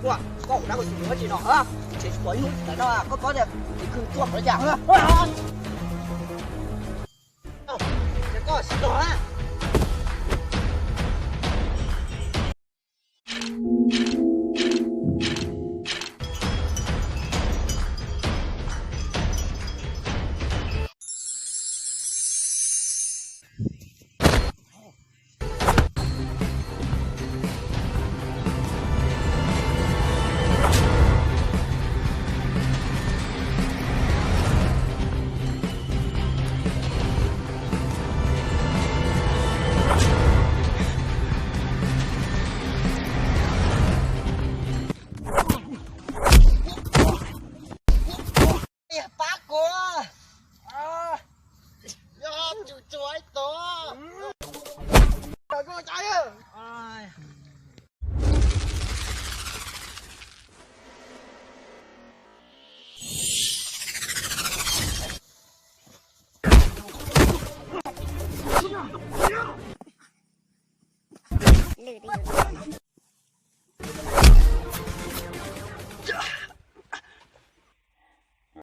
Ua, koj ua dab ua tsov ua tsi no, tseem tsis pom ib hnub tsis tawm no koj paub tias txiv khw tuaj npaum li cas. Ces koj sim los na. Pab kuv, yog tsum tsuav ib tug.